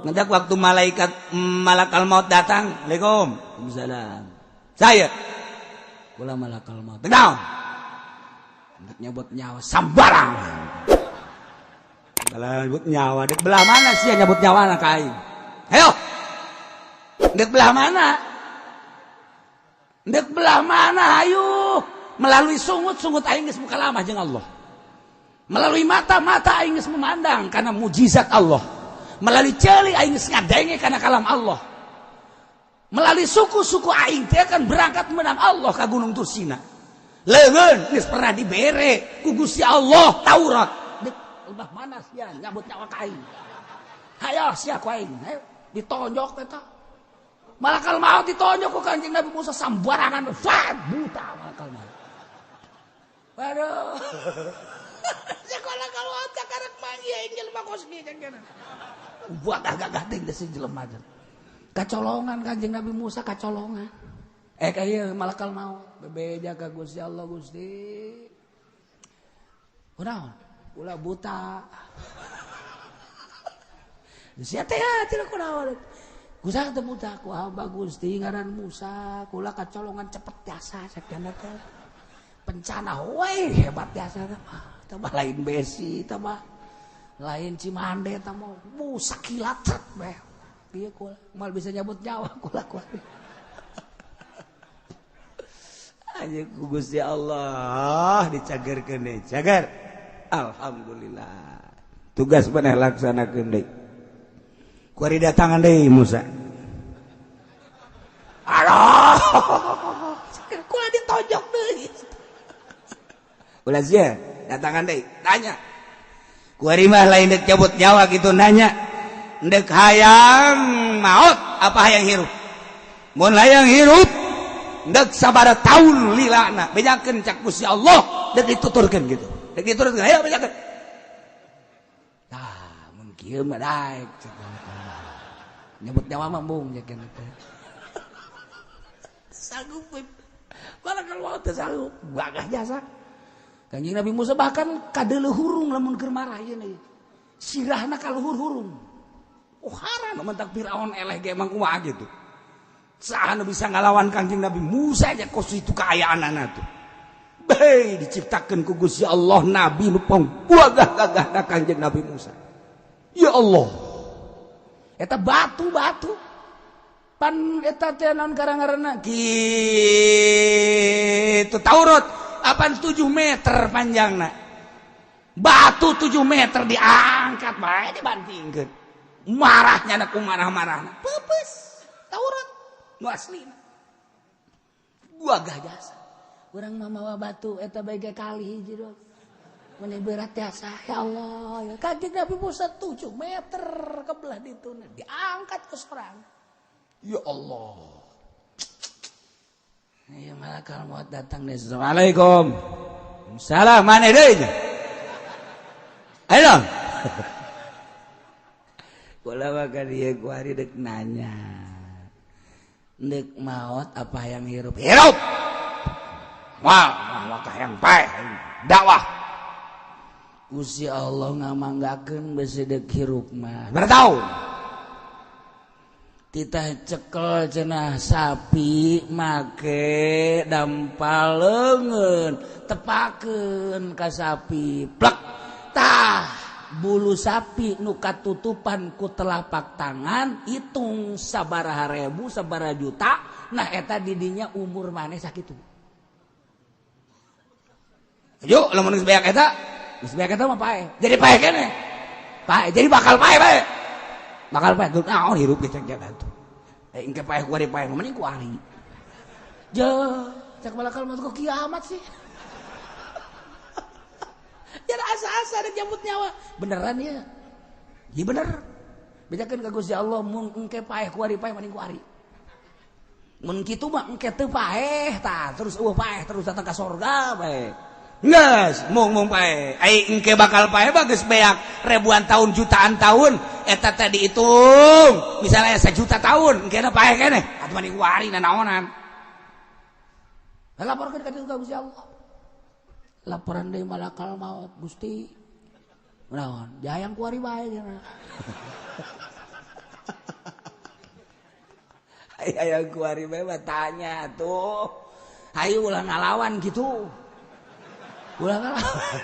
Ngedak waktu malaikat malakal maut datang, Assalamualaikum. Waalaikumsalam. Saya kula malakal maut. Naon? Nyabut nyawa sambarang. Kalau nyabut nyawa, dek belah mana sih nyabut nyawa anak aing? Ayo. Dek belah mana? Dek belah mana? Ayo. Melalui sungut-sungut aing geus muka lama jeung Allah. Melalui mata-mata aing geus memandang karena mujizat Allah. Melalui ceuli aing geus ngadenge karena kalam Allah. Melalui suku-suku aing teh akan berangkat menang Allah ke Gunung Tursina. Leungeun geus pernah dibere ku Gusti Allah Taurat. Dek belah mana sia nyabut nyawa ka aing? Hayo sia ku aing. Hayo ditonjok eta. Malakal maut ditonjok ku Kanjeng Nabi Musa sambarangan, fat buta malakal maut. Waduh. Sekolah kalau otak karek manggih aing jelema kos kieu kan. Buat gagah teh geus jelema. Kacolongan Kanjeng Nabi Musa kacolongan. Kaya malakal maut bebeja ka Gusti Allah, Gusti. Kunaon? Ulah buta. Sia teh tidak kunaon. Gusti teh buta ku hamba Gusti ngaran Musa, kula kacolongan cepet jasa sakjana teh. Bencana we hebat jasa teh mah. Tah lain besi tah mah. Lain Cimande tah mah sakilat bae. Piye kula mal bisa nyabut nyawa kula kula. Aja ku Gusti Allah dicagerkeun deui. Cager. Alhamdulillah. Tugas maneh laksanakeun deui. Kuari datangan deui Musa. Aduh. Kula ditonjok deui. Ulah sia datangan deui, tanya. Kuari mah lain dek cabut nyawa gitu nanya. Dek hayang maut apa hayang hirup? Mun hayang hirup dek sabara tahun lilana bejakeun cak Gusti Allah dek dituturkeun gitu. Dek dituturkeun ayo bejakeun. Tah mun kieu mah daek nyebut nyawa mah embung jakeun teh. Sanggup malakal maut teh sanggup gagah jasa. Kanjeng Nabi Musa bahkan kadeuleuh hurung lamun keur marah ieu nih. Sirahna ka luhur hurung. Oh haram mentak Firaun eleh ge emang kumaha gitu. Saha nu bisa ngalawan Kanjeng Nabi Musa aja kos itu kaayaanana tuh. Bae diciptakeun ku Gusti Allah nabi nu pangbuagah-gagahna Kanjeng Nabi Musa. Ya Allah. Eta batu-batu. Pan eta teh naon karang-ngaranna? Kitu Taurat apan 7 meter panjangna. Batu 7 meter diangkat bae dibantingkeun. Marahnya ku marah-marahna. Peupeus Taurat nu aslina. Gagah jasa. Urang mah mawa batu eta bae ge kali hiji doang. Meni berat jasa ya Allah. Ya Kanjeng Nabi Musa 7 meter ke belah dituna diangkat ke sorang. Ya Allah. Ya malakal maut datang deh. Assalamualaikum. Salam mana deui? Ayo. Kula mah ka dieu ku ari dek nanya. Dek maut apa yang hirup? Hirup. Wah, wah yang paeh dakwah. Gusti Allah ngamanggakeun besi dek hirup mah. Bertahun. Titah cekel cenah sapi make dampal leungeun tepakeun ka sapi plek tah bulu sapi nu katutupan ku telapak tangan hitung sabaraha ribu sabaraha juta nah eta didinya umur maneh sakitu. Yuk lamun geus beak eta mah paeh jadi paeh keneh paeh jadi bakal paeh bae bakal paeh geus naon hirup ge cek atuh engke paeh ku ari paeh mending ku ari je cek malakal maut kok kiamat sih. Jadi asa-asa rek nyabut nyawa beneran ya iya bener bejakeun ka Gusti Allah mun engke paeh ku ari paeh mending ku ari mun kitu mah engke teu paeh tah terus eueuh paeh terus datang ka sorga bae geus mung mung paeh ai engke bakal paeh mah geus beak ribuan tahun jutaan tahun eta teh dihitung misalnya 1 juta tahun engke paeh keneh atuh mending ku ari nanaonan laporkeun ka Gusti Allah laporan deui malakal maut Gusti naon jayang ku ari bae cenah. Aya kuari bae tanya tuh. Hayu ulah ngalawan gitu. Ulah ngalawan.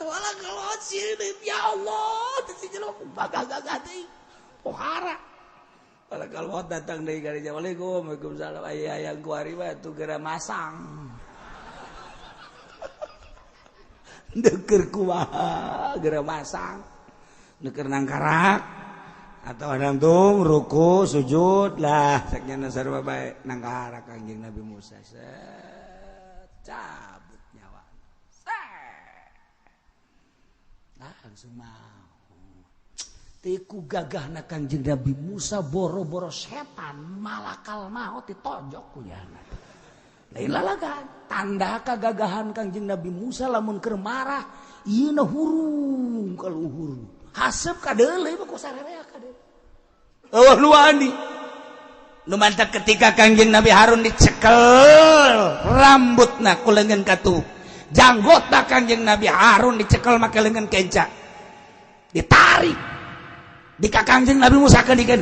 Ulah ngalawan sih ya Allah, teu si jelema gagah-gagah teuing. Pohara. Malakal maut datang deui ka dinya. Waalaikum, waalaikumsalam. Aya hayang kuari mah tuh geura masang. Deukeur kumaha geura masang. Deukeur nangkarak atau nangtung ruku sujud lah saknya sarua bae nangkarak Kangjeng Nabi Musa. Set cabut nyawa. Set. Langsung mau. Tiku gagahna Kangjeng Nabi Musa boro-boro setan malakal maut ditonjok ku nyana. Lain lalagan tanda kagagahan Kangjeng Nabi Musa lamun keur marah ieu na hurung ka luhur. Haseup ka deuleu mah ku sararea ka deuleu. Eueuh nu wani. Nu mantak ketika Kangjeng Nabi Harun dicekel rambutna ku leungeun katuh. Janggotna Kangjeng Nabi Harun dicekel make leungeun kenca. Ditarik di Kangjeng Nabi Musa keun ya.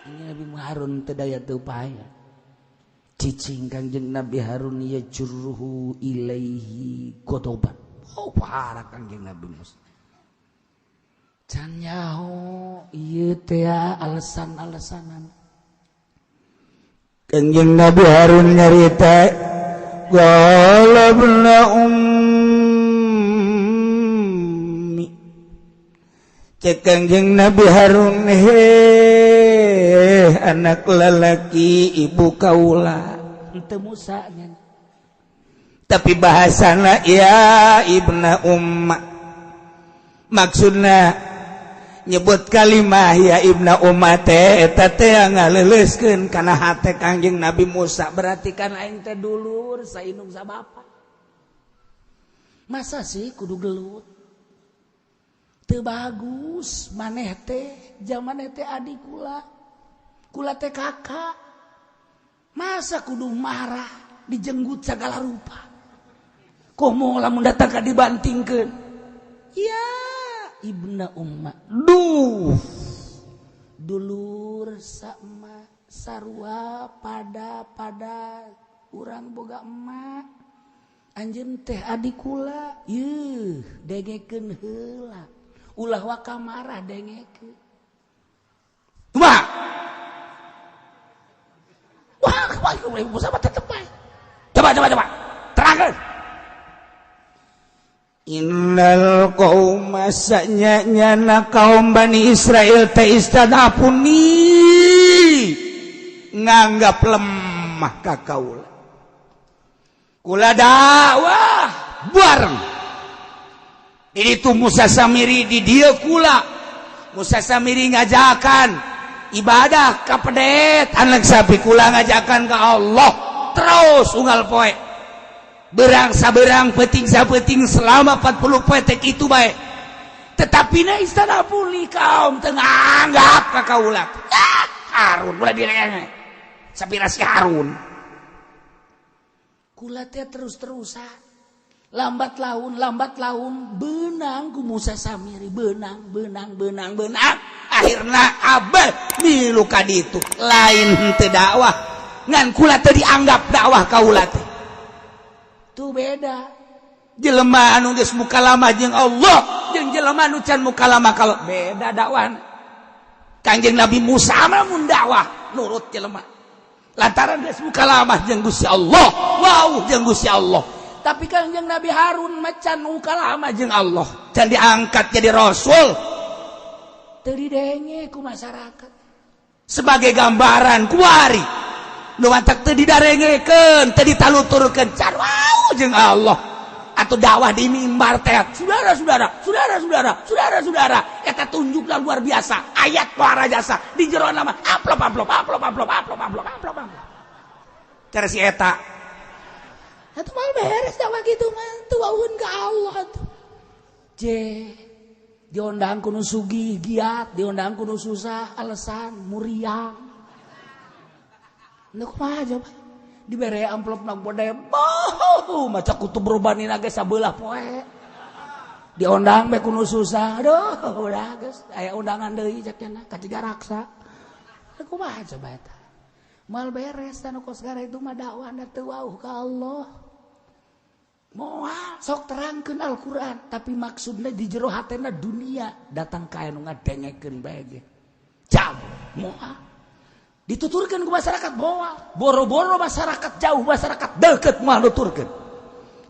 Ini Nabi Harun teu daya teu upaya. Cicing Kangjeng Nabi Harun ya jurruhu ilaihi godoban. Oh parah Kangjeng Nabi Musa. Can nyaho ieu teh alasan-alasanan. Kangjeng Nabi Harun nyarita qala ibna ummi. Cek Kangjeng Nabi Harun heh anak lelaki ibu kaula henteu Musa nya. Tapi bahasana ya ibna umma. Maksudna nyebut kalimah ya ibna umma teh eta teh ngaleuleuskeun kana hate Kangjeng Nabi Musa berarti kan aing teh dulur saindung sa bapa. Masa sih kudu gelut? Teu bagus maneh teh jaman teh adik kula. Kula teh kakak. Masa kudu marah dijenggut segala rupa. Komo lamun datang ka dibantingkeun. Ya ibna umma. Duh. Dulur sama sarua pada urang boga emak. Anjeun teh adik kula. Yeuh, dengekeun heula. Ulah waka marah dengekeun. Kumaha? Wah, kumaha Musa mah tetep bae. Coba. Terangkeun. Innal qauma sanyana kaum Bani Israil teh istadafuni nganggap lemah ka kaula. Kula dakwah bareng. Ini tuh Musa Samiri di dia kula. Musa Samiri ngajakan ibadah ka pedet anak sapi kula ngajakan ke Allah terus unggal poe. Berang saberang peting sapeting selama 40 poe teh kitu bae. Tetapi na istana puli kaum teu nganggap ka kaula. Ah, Harun ulah direnge. Sapira si Harun. Kula teh terus-terusan lambat laun benang ku Musa Samiri benang akhirna abah milu ka ditu lain henteu dakwah ngan kula teh dianggap dakwah kaula teh tuh beda jelema anu geus mukalama jeung Allah jeung jelema anu can mukalama kalau beda dakwahna. Kangjeng Nabi Musa mah mun dakwah nurut jelema lantaran geus mukalama jeung Gusti Allah wow jeung Gusti Allah. Tapi Kangjeng Nabi Harun macan mukalama jeung Allah can diangkat jadi rasul teu didenge ku masyarakat sebagai gambaran kuari nu mantak teu didarengekeun teu ditaluturkeun can wau jeung Allah atau dakwah di mimbar teh saudara-saudara saudara-saudara saudara-saudara eta tunjukna luar biasa ayat para jasa di jero nama amplop amplop amplop amplop amplop amplop amplop amplop cara si eta atuh mah beres dakwah kitu mah teu wauheun ka Allah atuh. Je diondang ku nu sugih giat, diondang ku nu susah alasan muriang. Nu kumaha coba? Dibere amplopna gede, beuh maca kutub rubanina ge sabelah poe. Diondang bae ku nu susah, aduh udah geus aya undangan deui cek cenah ka Tiga Raksa. Kumaha coba eta? Moal beres tanu kos gara itu mah dakwahna teu wauh ka Allah. Moal sok terangkeun Al-Qur'an, tapi maksudna di jero hatena dunia datang ka anu ngadengekeun bae ge. Jauh moal. Dituturkeun ku masyarakat moal. Boro-boro masyarakat jauh, masyarakat deket moal nuturkeun.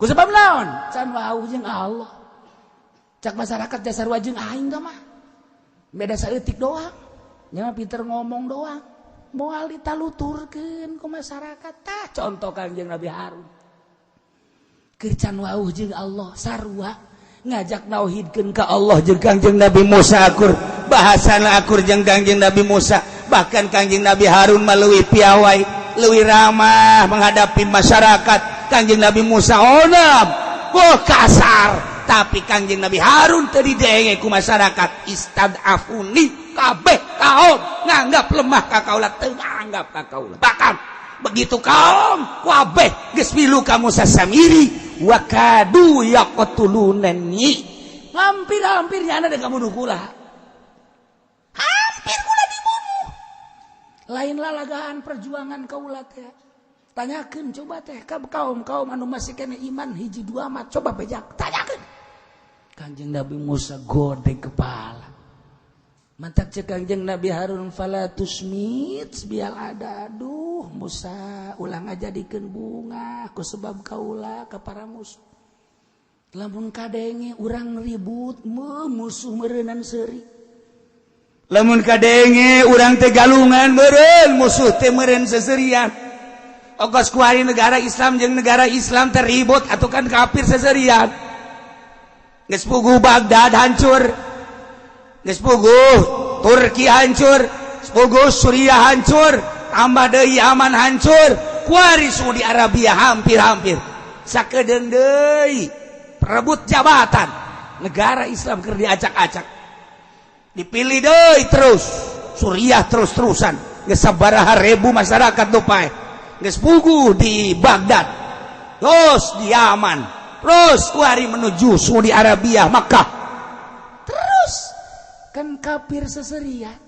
Ku sebab naon? Can wauh jeung Allah. Cak masyarakat jasar jeung aing mah. Beda saeutik doang. Nya mah pinter ngomong doang. Moal ditaluturkeun ku masyarakat. Tah contoh Kangjeng Nabi Harun. Keur can wauh jeung Allah sarua ngajak nauhidkeun ka Allah jeung Kangjeng Nabi Musa akur. Bahasana akur jeung Kangjeng Nabi Musa. Bahkan Kangjeng Nabi Harun mah leuwih piawai, leuwih ramah menghadapi masyarakat. Kangjeng Nabi Musa onam, oh kasar. Tapi Kangjeng Nabi Harun teu didenge ku masyarakat. Istad'afuni kabeh kaum nganggap lemah ka kaula, teu nganggap ka kaula. Bahkan begitu kaum kabeh geus milu ka Musa Samiri wa kadu yaqtulunani. Hampir-hampir nyana deuk ngabunuh kula. Hampir kula dibunuh. Lain lalagaan perjuangan kaula teh. Tanyakeun coba teh ka kaum-kaum anu masih kena iman hiji dua mah coba bejak tanyakeun. Kanjeng Nabi Musa godeg kepala. Mantak cek Kangjeng Nabi Harun fala tusmit bial ada. Aduh Musa ulah ngajadikeun bunga ku sebab kaula ka para musuh. Lamun kadenge urang ribut musuh meureunan seuri. Lamun kadenge urang teh galungan meureun musuh teh meureun seserian. Ogos kuari negara Islam jeung negara Islam teribut atau kan kafir seserian. Geus puguh Baghdad hancur. Geus puguh Turki hancur, puguh Suriah hancur, tambah deui Yaman hancur, kuari Saudi Arabia hampir-hampir. Sakedeung deui perebut jabatan negara Islam keur diacak-acak. Dipilih deui terus Suriah terus-terusan. Geus sabaraha ribu masyarakat nu paeh. Geus puguh di Baghdad, terus di Yaman, terus kuari menuju Saudi Arabia, Makkah. Terus kan kafir seserian.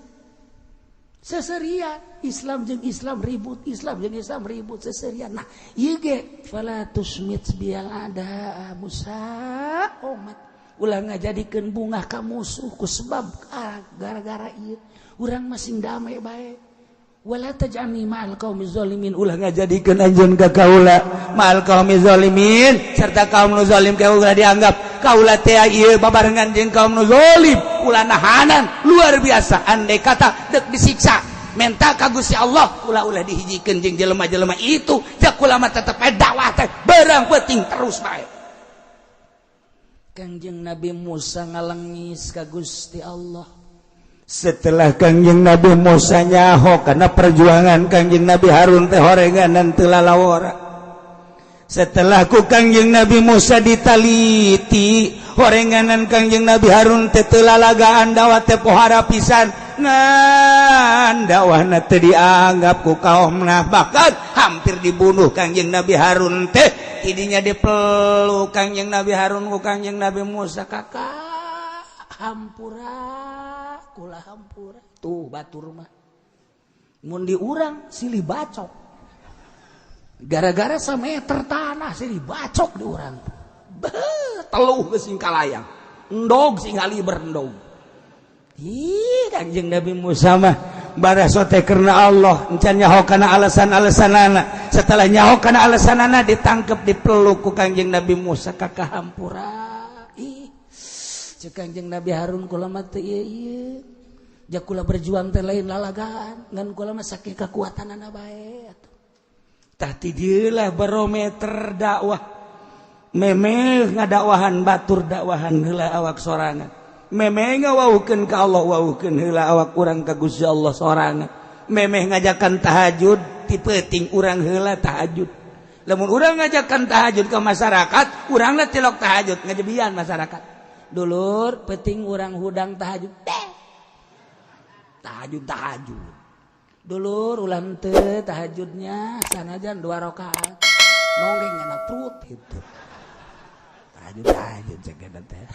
Seserian Islam jeung Islam ribut, Islam jeung Islam ribut seserian. Nah, ieu ge fala tusmit bial ada Musa omat. Ulah ngajadikeun bungah ka musuh ku sebab gara-gara ieu urang masing damai bae. Wala taj'alni ma'al qaumi zalimin, ulah ngajadikeun anjeun ka kaula ma'al qaumi zalimin serta kaum nu zalim. Kaula dianggap kaula teh ieu babarengan jeung kaum nu zalim, ulah nahanan luar biasa. Andai kata dek disiksa menta ka Gusti Allah ulah ulah dihijikeun jeung jelema-jelema itu, jak kula mah tetep dakwah teh berang penting terus bae. Kangjeng Nabi Musa ngalengis ka Gusti Allah. Setelah Kangjeng Nabi Musa nyaho karena perjuangan Kangjeng Nabi Harun teh horenganan teu lalawora. Setelah ku Kangjeng Nabi Musa ditaliti horenganan Kangjeng Nabi Harun teh teu lalagaan, dakwah teh pohara pisan, ngan dakwahna teu dianggap ku kaumna, bahkan hampir dibunuh Kangjeng Nabi Harun teh. Idinya dipeluk Kangjeng Nabi Harun ku Kangjeng Nabi Musa, kakak hampura kula hampura. Tuh batur mah mun di urang silih bacok gara-gara sameter tanah, silih bacok di urang. Beuh, teluh geus sing kalayang endog sing haliber endog. Ih, Kangjeng Nabi Musa mah baraso teh karena Allah, encan nyaho kana alasan-alasanana. Setelah nyaho kana alasanana ditangkep, dipeluk ku Kangjeng Nabi Musa, kakak hampura. Ih, cek Kangjeng Nabi Harun, kula mah teu ieu ieu ja, kula berjuang teh lain lalagaan, ngan kula mah saking kekuatanana bae atuh. Tah ti dieu barometer dakwah. Memeh ngadakwahan batur, dakwahan heula awak sorangan. Memeh ngawauhkeun ka Allah, wauhkeun heula awak urang ka Gusti Allah sorangan. Memeh ngajakan tahajud ti peuting urang heula tahajud. Lamun urang ngajakan tahajud ke masyarakat, urangna tilok tahajud, ngajebian masyarakat. Dulur, penting urang hudang tahajud deh. Tahajud tahajud dulur, ulah teu tahajudnya sanajan dua rakaat nonggeng nyana perut gitu. Tahajud tahajud cek teh.